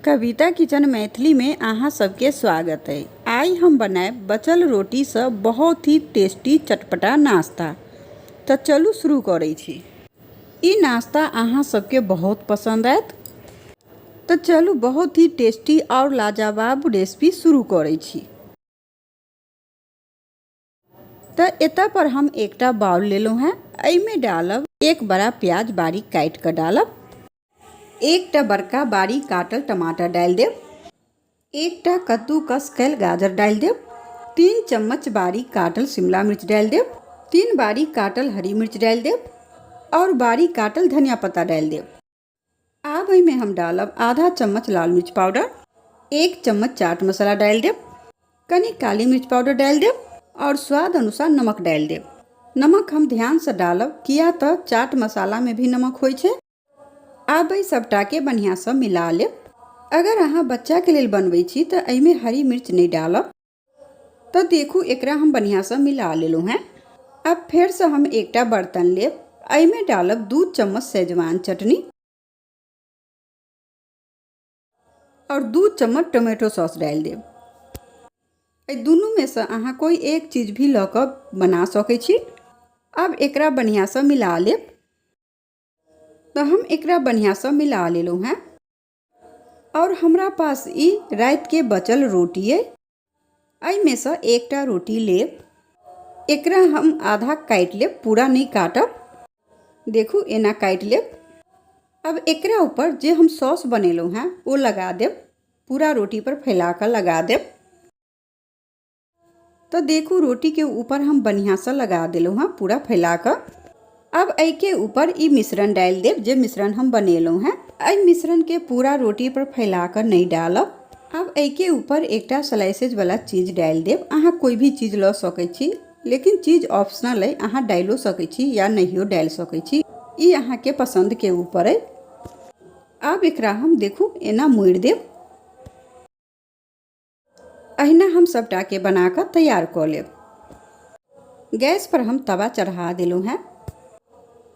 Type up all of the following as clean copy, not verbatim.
कविता kitchen Maithili में अहाँ सबके स्वागत है। आइ हम बनायब बचल रोटी से बहुत ही टेस्टी चटपटा नाश्ता। तो चलू शुरू करै छी। ई नाश्ता अहाँ सबके बहुत पसंद आयत। तो चलू बहुत ही टेस्टी और लाजवाब रेसिपी शुरू करै छी। तो एतऽ पर हम एकटा बाउल लेलहुँ हेँ। एहिमे डालब एक बड़ा प्याज बारीक काटि कऽ डालब, एकटा बड़का बारीक काटल टमाटर डालि देब, एकटा कद्दूकस कयल गाजर डालि देब, 3 चम्मच बारीक काटल शिमला मिर्च डालि देब, 3 बारीक काटल हरी मिर्च डालि देब और बारीक काटल धनिया पत्ता डालि देब। आब एहिमे हम डालब आधा चम्मच लाल मिर्च पाउडर, 1 चम्मच चाट मसाला डालि देब, कनि काली मिर्च पाउडर डालि देब और स्वाद अनुसार नमक डालि देब। नमक हम ध्यानसँ डालब किया तऽ चाट मसालामे भी नमक होइ छै। आब एहि सबटाके बढ़िआँसँ मिला लेब। अगर अहाँ बच्चाके लेल बनबै छी तऽ एहिमे हरी मिर्च नहि डालब। तऽ देखू एकरा हम बढ़िआँसँ मिला लेलहुँ हेँ। आब फेरसँ हम एकटा बर्तन लेब, एहिमे डालब 2 चम्मच शेजवान चटनी और 2 चम्मच टोमेटो सॉस डालि देब। एहि दुनूमेसँ अहाँ कोइ एक चीज भी लऽ कऽ बना सकै छी। आब एकरा बढ़िआँसँ मिला लेब। तऽ हम एकरा बढ़िआँसँ मिला लेलहुँ हेँ। और हमरा पास ई रातिके बचल रोटी अइ, एहिमेसँ एकटा रोटी लेब, एकरा हम आधा काटि लेब, पूरा नहि काटब। देखू एना काटि लेब। अब एकरा ऊपर जे हम सॉस बनेलहुँ हेँ ओ लगा देब, पूरा रोटी पर फैला कऽ लगा देब। तऽ देखू रोटीके ऊपर हम बढ़िआँसँ लगा देलहुँ हेँ पूरा फैला कऽ। अब एहिके ऊपर ई मिश्रण डालि देब, जे मिश्रण हम बनेलहुँ हेँ। एहि मिश्रणके पूरा रोटी पर फैला कऽ नहि डालब। आब एहिके ऊपर एकटा स्लाइसेज वाला चीज डालि देब। अहाँ कोइ भी चीज लऽ सकै छी, लेकिन चीज ऑप्शनल अइ, अहाँ डालिओ सकै छी या नहियो डालि सकै छी, ई अहाँके पसन्दके ऊपर अइ। आब एकरा हम देखू एना मोड़ि देब। अहिना हम सबटाके बना कऽ तैयार कऽ लेब। गैस पर हम तवा चढ़ा देलहुँ हेँ।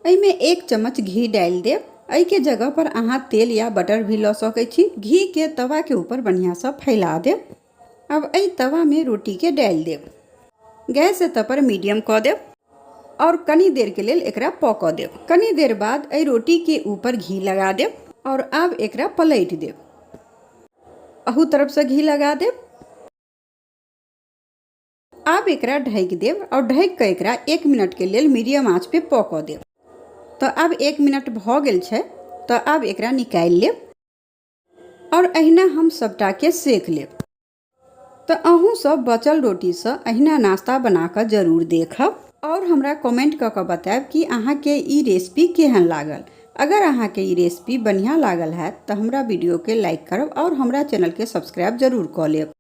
एहिमे 1 चम्मच घी डालि देब। एहिके जगह पर अहाँ तेल या बटर भी लऽ सकै छी। घीके तवाके ऊपर बढ़िआँसँ फैला देब। अब एहि तवामे रोटीके डालि देब। गैस एतऽ पर मीडियम कऽ देब और कनी देरके लेल एकरा पकऽ देब। कनी देर बाद एहि रोटीके ऊपर घी लगा देब और आब एकरा पलटि देब। अहू तरफसँ घी लगा देब। आब एकरा ढकि देब और ढकि कऽ एकरा 1 मिनटके लेल मीडियम आँच पे पकऽ देब। तऽ आब 1 मिनट भऽ गेल छै, तऽ आब एकरा निकालि लेब और अहिना हम सबटाके सेक लेब। तऽ अहूँ सब बचल रोटीसँ अहिना नाश्ता बना कऽ जरूर देखब और हमरा कमेंट कऽ कऽ बतायब कि अहाँके ई रेसिपी केहन लागल। अगर अहाँके ई रेसिपी बढ़िआँ लागल हैत तऽ हमरा वीडियोके लाइक करब और हमरा चैनलके सब्सक्राइब जरूर कऽ लेब।